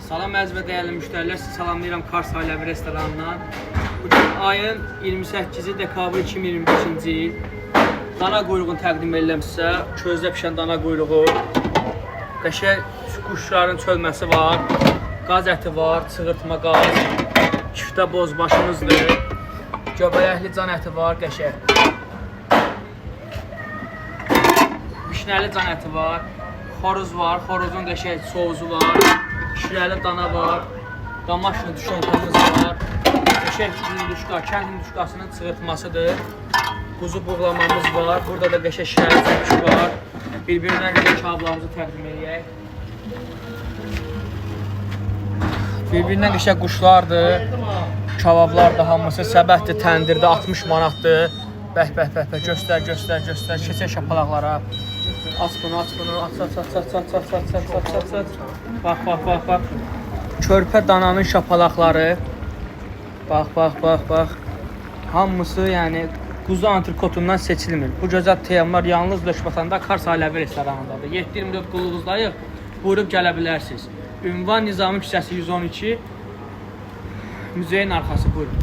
Salam əziz və dəyərli müştərilər, sizi salamlayıram Kars Ailəvi restoranından. Bugün ayın 28-i dekabr 2025-ci il. Dana quyruğunu təqdim edirəm sizə. Közdə pişən dana quyruğu. Qəşəng quşların çölməsi var. Qaz əti var, çığırtma qaz. Küftə bozbaşımızdır. Göbələkli can əti var, qəşəng. Vişnəli can əti var. Xoruz var, xoruzun qəşəng sousu var. Şirəli dana var. Damaşlı düşənkamız var. Qəşəng hinduşka, kənd hinduşkasının çığırtmasıdır. Quzu buğlamamız var. Burada da qəşəng şirəli çəkiş var. Bir-birindən gözəl kablarımızı təqdim eləyək. Bir-birindən qəşəng quşlardır. Kabablar da hamısı səbətdir, təndirdə 60 manatdır. Bəh, bəh, bəh, bəh, göstər, göstər, göstər. Keçək şapalaqlara. Aç bunu, aç bunu, aç, aç, aç, aç, aç, aç, aç, aç, aç, aç, aç. Bax, bax, bax, bax. Körpə dananın şapalaqları. Bax, bax, bax, bax. Hamısı yəni quzu antrikotundan seçilmir. Bu gözəl teyamlar yalnız Lökbatanda Kars Ailəvi restoranındadır. 7/24 qulluğuzdayıq. Buyurub gələ bilərsiniz. Ünvan Nizami küçəsi 112, muzeyin arxası. Buyurun.